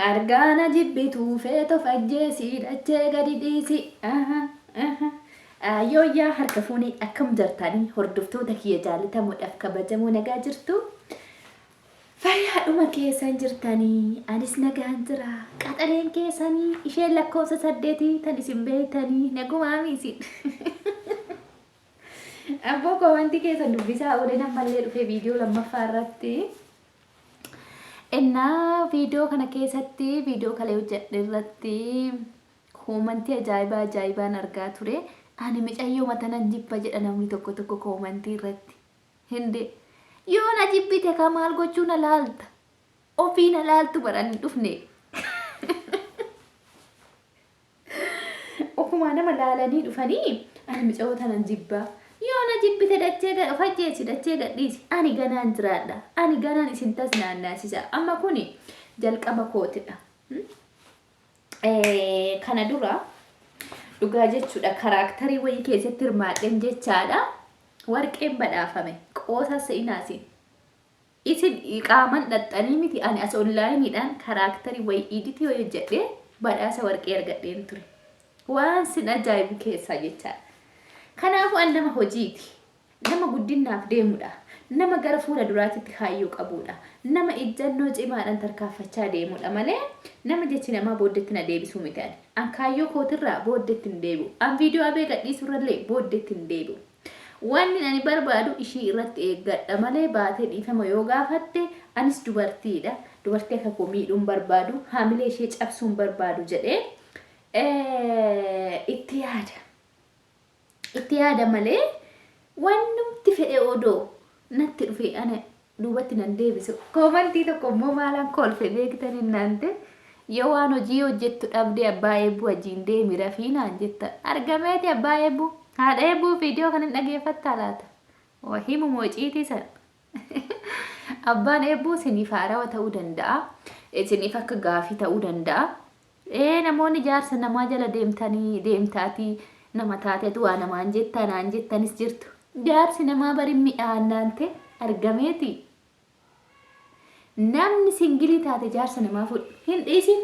Argaa na jibbituu feetu of ajjeesii dachee gadi dhiisi. Aha, aha. Yooyyaa harka fuunee akkam jirtanii hordoftoota kiyya jaalatamoodhaaf kabajamoo nagaa jirtu. Fayyaadhuma keessan jirtanii anis nagaan jira. Qaxaleen keessanii isheen lakkoofsa saddeetii tan isin beektanii nagumaami isin. Abboo koomantii keessan dubbisaa ooleen ammallee dhufe viidiyoo lammaffaa irratti. Innaa viidiyoo kana keessatti viidiyoo kalee hojjedhe irratti koomantii ajaa'ibaa ajaa'ibaan argaa ture. Ani micayyoo matanan jibba jedha namni tokko tokko koomantii irratti. Hindee yoo na jibbite kaa maal gochuu na laalta? Ofii na laaltu bara ani hin dhufne. Ofumaa nama laalanii dhufanii ani micayoo tanan jibbaa. Yoo na jibbite dachee gad of ajjeesi dachee gadhiisi. Ani ganaan jiraadha. Ani ganaan isin tas naannaasisa. Amma kuni jalqaba kootidha. Kana dura dhugaa jechuudha karaaktarii wayii keessatti hirmaadheen jechaadha. Warqeen badhaafame qoosaa se'inaasiin. Isin qaaman dhaqxanii miti ani as online dhaan karaaktarii wayii iditii wayii hojjedhee badhaasa warqee argadheen ture. Waan sin ajaa'ibu keessaa jechaadha. Kanaafuu an nama hojiiti. Nama guddinnaaf deemudha. Nama gara fuula duraatitti kaayyoo qabuudha. Nama ijjannoo cimaadhaan tarkaanfachaa deemudha malee nama jechi namaa booddetti na deebisuu miti ani. An kaayyoo kootirraa booddetti hin deebi'u. An viidiyoo abee gadhiisurrallee booddetti hin deebi'u. Wannin ani barbaadu ishii irratti eeggadha malee baatee dhiifama yoo gaafatte anis dubartiidha dubartii akka koo miidhuu hin barbaadu haamilee ishee cabsuu hin barbaadu jedhee itti yaada. Itti yaada malee wannumti fedhe odoo natti dhufe ana duubatti nan deebisu. Koomantii tokko immoo maalaan kolfe beektan innaan ta'e yoo waan hojii hojjettu dhabdee abbaa eebbuu wajjin deemi rafii naan jetta. Argameeti abbaa eebbuu. Haadha eebbuu viidiyoo kan hin dhageeffattaa laata? Waa himu moo iciitii san? Abbaan eebbuu isiniif haarawa ta'uu danda'a. Isiniif akka gaafii ta'uu danda'a. Ee namoonni jaarsa namaa jala deemtanii deemtaatii nama taatetu waa namaan jettaa naan jettanis jirtu. Jaarsi namaa bari mi'aannaan ta'e argameeti. Namni singilii taate jaarsa namaa fudhu. Hin dhiisin.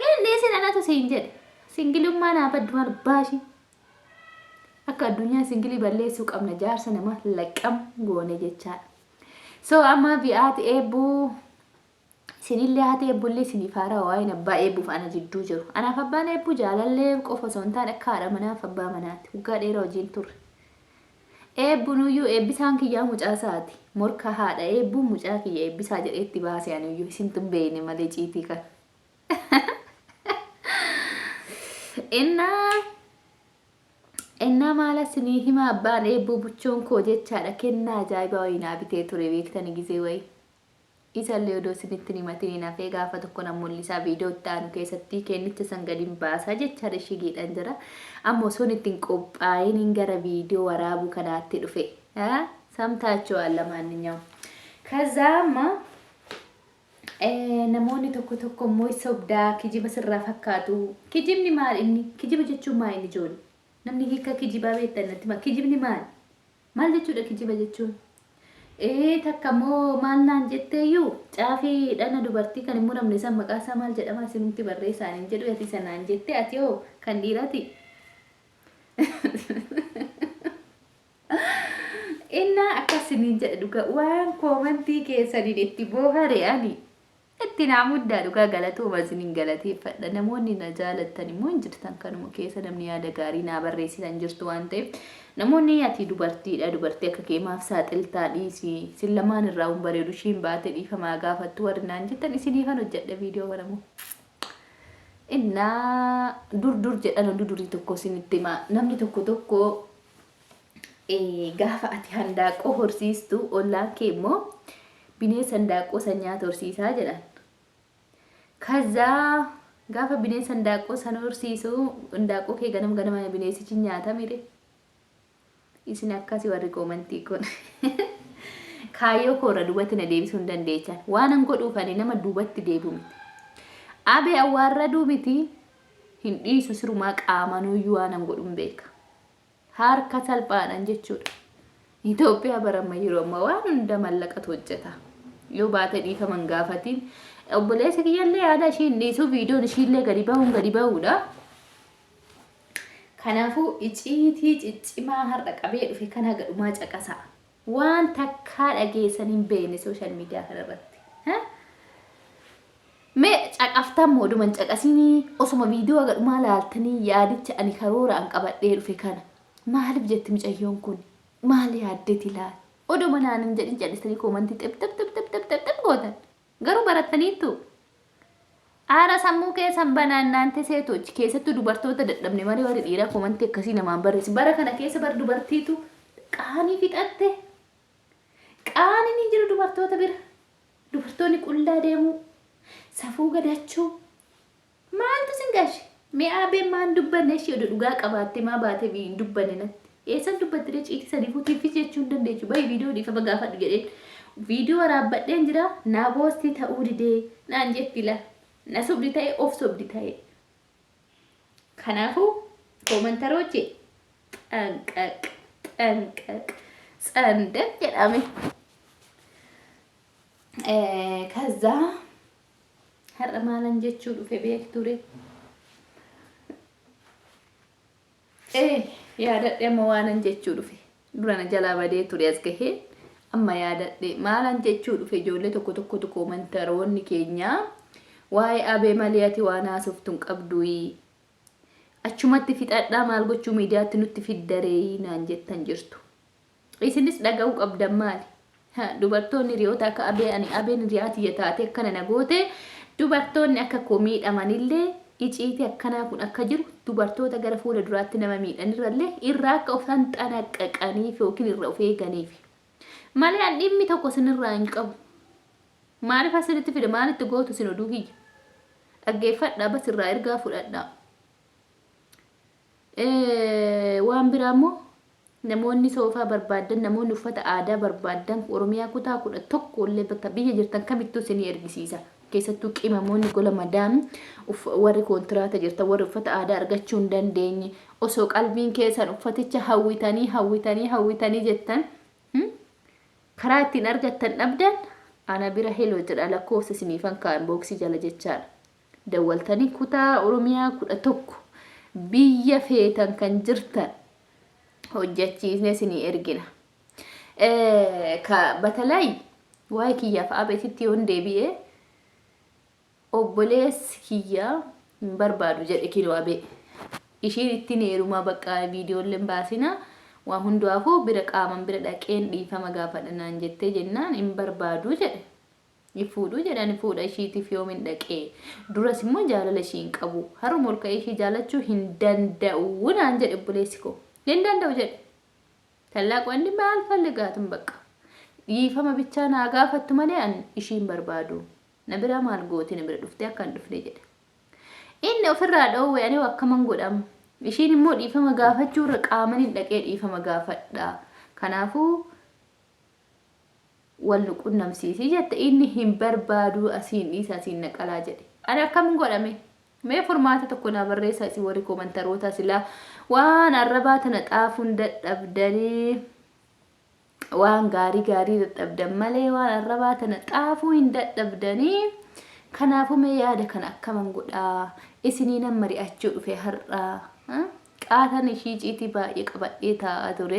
Hin dhiisin anatu siin jedhe. Singilummaa naa baddu maal baashii. Akka addunyaa singilii balleessuu qabna jaarsa namaa laqqam goone jechaadha. So amma bi'aati eebbuu Isinillee haati eebbullee isiniif haarawa waa'een abbaa eebbuuf ana jidduu jiru. Anaaf abbaan eebbuu jaalallee qofa osoo hin taane akka haadha manaaf abbaa manaati. Waggaa dheeraa wajjin turre. Eebbunuyyuu eebbisaan kiyyaa mucaa isaati. Morka haadha eebbuun mucaa kiyya eebbisaa jedhee itti baase anuyyuu isintu hin beekne malee ciitii kana. Innaa Ennaa maala sinii hima abbaan eebbuu buchoon koo jechaadha kennaa ajaa'ibaa wayii naa bitee ture beektani gizee wayii. Isallee odoo isinitti hin himatin hin hafee gaafa tokko nan mul'isaa viidiyoo itti aanu keessatti kennicha san gadin baasaa jechaadha shigiidhan jira. Amma osoon itti hin qophaa'iniin gara viidiyoo waraabuu kanaatti dhufe. Samtaachuwaal lamaanninyaa'u. Kazaa amma namoonni tokko tokko immoo sobdaa kijiba sirraa fakkaatu. Kijibni maal inni? Kijiba jechuun maal inni ijoollee? Namni hiika kijibaa beektan natti himaa. Kijibni maal? Maal jechuudha kijiba jechuun? Ee takka immoo maal naan jetteeyyuu caafii dhana dubartii kan hin muramne san maqaa isaa maal jedhama isinumti barreessaa hin jedhu ati isa naan jette ati hoo kan dhiirati? Innaa akkas isiniin jedhe dhuga waan koomantii keessaniin itti boohare ani. Itti naa muddaa dhugaa galatooma isinin galateeffadha. Namoonni na jaalattan immoo hin jirtan kanuma keessa namni yaada gaarii naa barreessitan jirtu waan ta'eef namoonni ati dubartiidha dubartii akka kee maaf saaxiltaa dhiisi isin lamaan irraa hin bareedu ishiin baate dhiifamaa gaafattu warri naan jettan isiniifan hojjedha viidiyoo kana immoo. Innaa dur dur jedhan oduu durii tokko isinitti himaa namni tokko tokko Gaafa ati handaaqqoo horsiistu ollaan kee immoo bineensa handaaqqoo san nyaata horsiisaa jedhan. Kazaa gaafa bineensa handaaqqoo san horsiisu handaaqqoo kee ganama ganama bineensichi nyaata mire. Isin akkasi warri koomantii kun. Kaayyoo koorra duubatti na deebisuu hin dandeechan. Waan an godhuuf ani nama duubatti deebi'u miti. Abee awwaarraduu miti hin dhiisu sirumaa qaamanuyyuu waan an godhu hin beeka. Harka salphaadhaan jechuudha. Itoophiyaa bara amma yeroo ammaa waan hunda mallaqatu hojjeta. Yoo baate dhiifama hin gaafatiin Obboleessi kiyyallee yaada ishii hin dhiisu viidiyoon ishiillee gadi bahuun gadi bahuudha. Kanaafuu iciitii ciccimaa har'a qabee dhufe kana haga dhumaa caqasaa. Waan takkaa dhageessan hin beekne social media kanarratti. Mee caqaftan moo oduma hin caqasinii osuma viidiyoo haga dhumaa laaltanii yaadicha ani karoora an qabadhee dhufe kana maaliif jetti micayyoon kun maal yaaddeti laal oduma naan hin jedhin cal'istanii koomantii xib xib xib xib xib xib xib gootan garuu barattaniittu aara sammuu keessan banaa innaante seetoch keessattuu dubartoota dadhabne malee warri dhiiraa koomantii akkasii namaan barreessu bara kana keessa bara dubartiitu qaanii fixatte qaaniin hin jiru dubartoota bira. Dubartoonni qullaa deemuu, safuu gadachuu maaltu sin gashe? Mee Aabeen maan dubbanne ishii odoo dhugaa qabaattee maa baatee hin dubbanne natti? Eessan dubbatti ree ciitii saniifuu tiffis jechuu hin dandeechu. Bahi viidiyoo dhiifama gaafadhu jedheen. Viidiyoo waraabbadheen jira naa poostii ta'uu didee naan jetti la. Na sobdi ta'e of sobdi ta'e. Kanaafuu koomantarochi xanqaq xanqaq tsandaq jedhame. ከዛ har'a maalan jechuu dhufe beekture ee yaadadhe amma waanan jechuu dhufe dura na jalaa badee ture as gahee amma yaadadhe maalan jechuu dhufe ijoollee tokko tokkotu koomantaroonni keenya waa'ee abee malee ati waan haasoftu hin qabduyi achumatti fixadhaa maal gochuu miidiyaatti nutti fiddaree naan jettan jirtu. Isinis dhaga'uu qabdan maali? Ha, dubartoonni hiriyoota akka abee ani abeen hiriyaa tiyya taatee akkana na goote dubartoonni akka koo miidhamanillee iciitii akkanaa kun akka jiru dubartoota gara fuula duraatti nama miidhanirrallee irraa akka of xanaqqaqaniif yookiin irra of eeganiif. Malee an dhimmi tokko isinirraa hin qabu. Maaliif asinitti fide maalitti gootu isin oduu kiyya? Dhaggeeffadhaa bas irraa ergaa fudhadhaa. Waan biraa immoo namoonni soofaa barbaaddan, namoonni uffata aadaa barbaaddan Oromiyaa kutaa 11 illee bakka biyya jirtan kamittuu isinii ergisiisa. Keessattuu qimamoonni gola madaam warri koontiraata jirtan warri uffata aadaa argachuu hin dandeenye osoo qalbiin keessan uffaticha hawwitanii hawwitanii hawwitanii jettan karaa ittiin argattan dhabdan ana bira heloo jedha lakkoofsa isiniifan kaa'an booksii jala jechaadha. Dawwaltanii kutaa Oromiyaa 11 biyya feetan kan jirtan hojjachiisnee isinii ergina. Ka batalay waa'ee kiyyaaf abeetitti yoon deebi'e obboleessi kiyya hin barbaadu jedhe kinoo abee. Ishiin ittiin heerumaa bakka viidiyoolleen baasina waa hundumaafuu bira qaaman bira dhaqeen dhiifama gaafadha naan jettee jennaan hin barbaadu jedhe. Hin fuudhu jedhe ani fuudha ishiitiif yoomin dhaqee duras immoo jaalala ishii hin qabu har'uma ol ka'ee ishii jaalachuu hin danda'u naan jedhe obboleessi koo hin danda'u jedhe tallaaq wanni maal falligaatum bakka dhiifama bichaa naa gaafattu malee an ishii hin barbaadu na biraa maal gooti na bira dhuftee akka hin dhufne jedhe inni ofirraa dhoowwe ani akkaman godham ishiin immoo dhiifama gaafachuu irra qaamanin dhaqee dhiifama gaafadha kanaafuu wal nu qunnamsiisi jette inni hin barbaaduu asiin dhiisa asiin na qalaa jedhe ani akkamin godha mee mee furmaata tokko naa barreessaa isin warri koomantarootaa silaa waan arrabaa tana xaafuun dadhabdanii waan gaarii gaarii dadhabdan malee waan arrabaa tana xaafuu hin dadhabdanii kanaafuu mee yaada kana akkaman godhaa isinii nan mari'achuu dhufe har'aa Qaatan ishii iciitii baay'ee qabadhee taa'aa ture.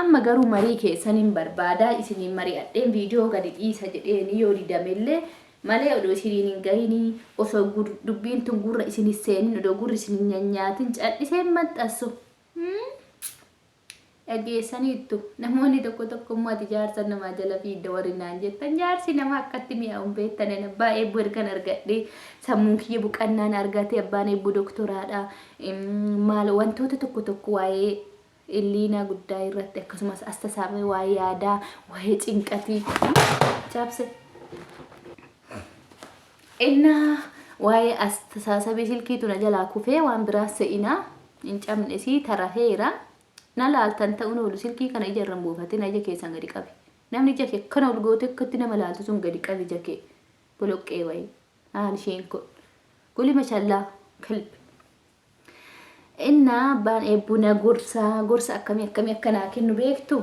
Amma garuu marii keessanin barbaada. Isiniin mari'adheen viidiyoo gadi dhiisa jedheeni yoo didamellee malee odoo isiniin hin gahinii osoo dubbiin tun gurra isin hin seenin odoo gurri isin hin nyanyaatin cal'isee hin maxxansu. Dhageessaniittu. Namoonni tokko tokko immoo ati jaarsa namaa jala fiigda warri naan jettan jaarsi namaa akkatti mi'aawu hin beektan ani abbaa eebbuu ergan argadhee sammuun kiyya boqannaan argate abbaan eebbuu doktoraadha. Maal wantoota tokko tokko waa'ee illiinaa guddaa irratti akkasumas astasaabee waa'ee yaadaa waa'ee cinqatii cabse. Innaa waa'ee astasaasabii silkiitu na jalaa kufee waan biraa se'inaa hin cabnesii tarafeera. Na laaltan ta'uun oolu silkii kana ija irra hin buufatin ija keessan gadi qabi. Namni ija kee akkana ol goote akkatti nama laaltu sun gadi qabi ija kee. Boloqqee wayii. Haal isheen kun. Guli mashallaa kalbi. Innaa abbaan eebbuu na gorsa gorsa akkamii akkamii akka naa kennu beektu.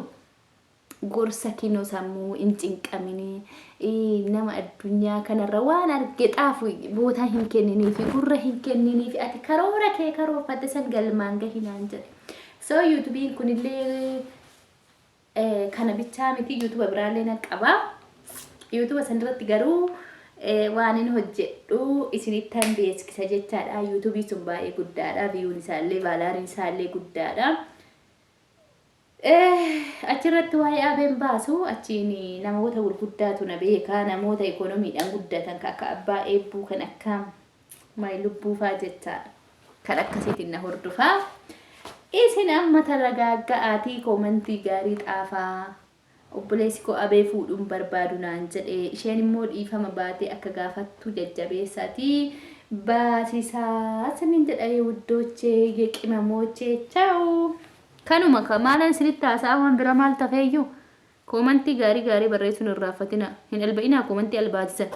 Gorsa kinoo sammuu hin cinqaminii nama addunyaa kanarra waan arge xaafu bootaa hin kenniniifi gurra hin kenniniifi ati karoora kee karoorfatte san galmaan gahi naan jedhe. So yuutubiin kunillee kana bichaa miti yuutuba biraallee nan qaba. Yuutuba sanirratti garuu waan inni hojjedhu isinittan beeksisa jechaadha. Yuutubii sun baay'ee guddaadha. Viyuun isaallee vaalaariin isaallee guddaadha. Achirratti waa'ee abeen baasu achiin namoota gurguddaatu na beeka. Namoota ikoonomiidhaan guddatan kan akka abbaa eebbuu kan akka maay lubbuufaa jechaadha. Kan akkasiitiin na hordofaa. Isin amma taragaagga'aatii koomantii gaarii xaafaa. Obboleessi koo Abee fuudhuun barbaadu naan jedhe. Isheen immoo dhiifama baatee akka gaafattu jajjabeessaatii baasisaa sinin jedha wuddoochee yeqimamoochee chaawu. Kanuma ka maalan isinitti haasa'aa waan bira maal tafeeyyuu? Koomantii gaarii gaarii barreessuun hin irraanfatinaa. Hin alba'inaa koomantii albaatisan.